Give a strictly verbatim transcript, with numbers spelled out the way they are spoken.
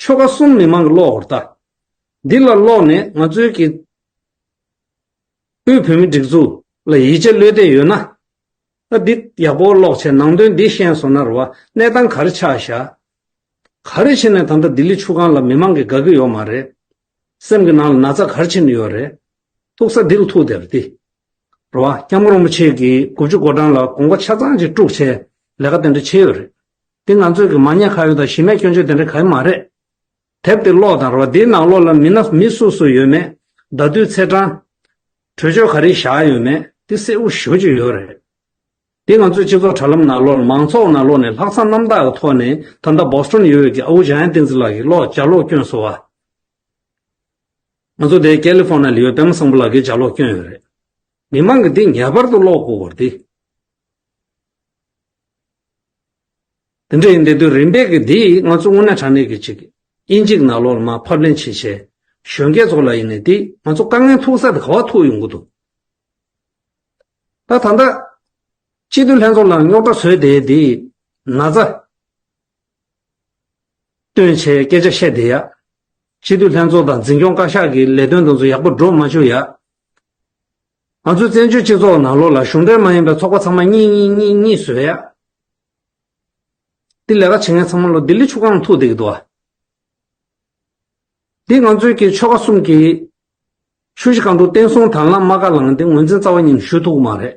ཆོལ་ཁ་གསུམ་མི་མང་གི་ཀློག་དགོས་རེད་ད། འདི་ལ་ཀློག་ནས་ང་ཚོའི་གི་དབུས་བོད་མི་སྒྲིག་འཛུགས་ལ་ཡིད་ཆེས་བློས་གཏད་ཡོད་ན། ད་འདི་ཡག་པོ་ཀློག་བྱས་ནང་དོན་འདི་ཤེས་སོང་ན་རེད་བ། གནས་སྟངས་ག་རེ་ཆགས་བཞག་ག་རེ་བྱས་ནས་ད་ལྟ་ལྡི་ལི་ཆུ་སྒང་ལ་མི་མང་གིས་དགའ་གི་ཡོད་མ་རེད། སེམས་ཀྱི་ནང་ལ་ན་ཚ་ག་རེ་བྱས་ནས་ཡོད་རེད། ཐུག་ས་འདི་ལ་ཐུག་བསྡད་པ་འདི། རེད་བ། སྐྱབས་མགོན་རིན་པོ་ཆེ་གིས་དགུ་བཅུ་གོ་གྲངས་ལ་དགོངས་པ་ཆ་ཚང་ཅིག་དཀྲུགས་བྱས་ལས་ཀ་དེ་འདྲ་བྱས་ཡོད་རེད། འདི་ང་ཚོས་ཀྱི་མ་ཉེས་ཁ་གཡོག་དང་གཞི་མེད་སྐྱོན་བརྗོད་དེ་འདྲ་ག་ཡི་མ་རེད། དེབ་དེ་ཀློག་དང་རེད་བ། འདིའི་ནང་ལོགས་ལ་མི་སྣ་མི་སུ་སུ་ཡོད་མེད། ཟླ་དུས་ཚེས་གྲངས། གྲོས་ཆོད་ག་རེ་བཞག་ཡོད་མེད་དེ་གསལ་པོ་ཞེ་པོ་ཅིག་ཡོད་རེད། དེ་ང་ཚོས་སྤྱི་ཚོགས་དྲ་ལམ་ནང་ལོགས་ནས་མང་ཚོགས་ནང་ལོགས་ནས་ལྷག་བསམ་རྣམ་དག་གི་ཐོག་ནས་ད་ལྟ་བོ་སི་ཊོན་ཡོད་པའི་གི་ཨ་ཁུ་འཇམ་དབྱངས་བསྟན་འཛིན་ལགས་ཀྱིས་ཀློག་ལྗགས་ཀློག་བསྐྱོན་སོང་བ། ང་ཚོ་དེ་ཀེ་ལི་ཧྥོ་ནི་ཡ་ལ་ཡོད་པད་མ་བཟང་པོ་ལགས་ཀྱིས་ལྗགས་ཀློག་བསྐྱོན་ཡོད་རེད། མི་མང་གིས་འདི་ངེས་པར་དུ་ཀློག་དགོས་པ་རེད་དེ། དེ་འདྲ་ཡིན་དུས་རིམ་པས་ཀྱི་འདི་ང་ཚོ་དངོས་གནས་དྲང་གནས་ཀྱི་ཅིག་དབྱིན་ཇིའི་ནང་ལོགས་ལ་མར་ཕབ་ལེན་བྱེད་བྱས་གཞོན་སྐྱེས་ཚོ་ལ་ཡིན་ནའི་འདི་ང་ཚོ་དཀའ་ངལ་ཐུག་ས་དེ་ག་པར་ཐུག་ཡོང་གི་འདུག་ད་ད་ལྟ་སྤྱི་འཐུས་ལྷན་ཚོགས་ལ་རྙོག་དྲ་བཟོས་བསྡད་དེ་ན་ཚ་བཏོན་བྱས་སྐད་ཆ་བཤད་བསྡད་ཡ། སྤྱི་འཐུས་ལྷན་ཚོགས་དང་འཛིན་སྐྱོང་བཀའ་ཤག་གི་ལས་དོན་དེ་ཚོ་ཡག་པོ་འགྲོ་མ་བཅུག་ཡ། ང་ཚོའི་བཙན་བྱོལ་སྤྱི་ཚོགས་ནང་ལོགས་ལ་གཞུང་འབྲེལ་མ་ཡིན་པའི་ཚོགས་པ་ཚང་མ་གཉིས་གཉིས་གཉིས་གཉིས་བཟོས་ཡ། འདི་ལས་ཀ་བྱེད་མཁན་ཚང་མ་ལོ་ལྡི་ལི་ཆུ་སྒང་ཐུག་བསྡད་ཀྱི་འདུག་ཨ། འདི་ང་ཚོའི་གི་ཆོལ་ཁ་གསུམ་གྱི་ཆུ་བཞི་སྒང་དྲུག་བསྟན་སྲུང་དང་བླངས་དམག་སྒར་ལངས་འདི་ངོས་འཛིན་རྩ་བ་ཉིད་ནས་ཞུ་ཐུབ་ཀྱི་མ་རེད།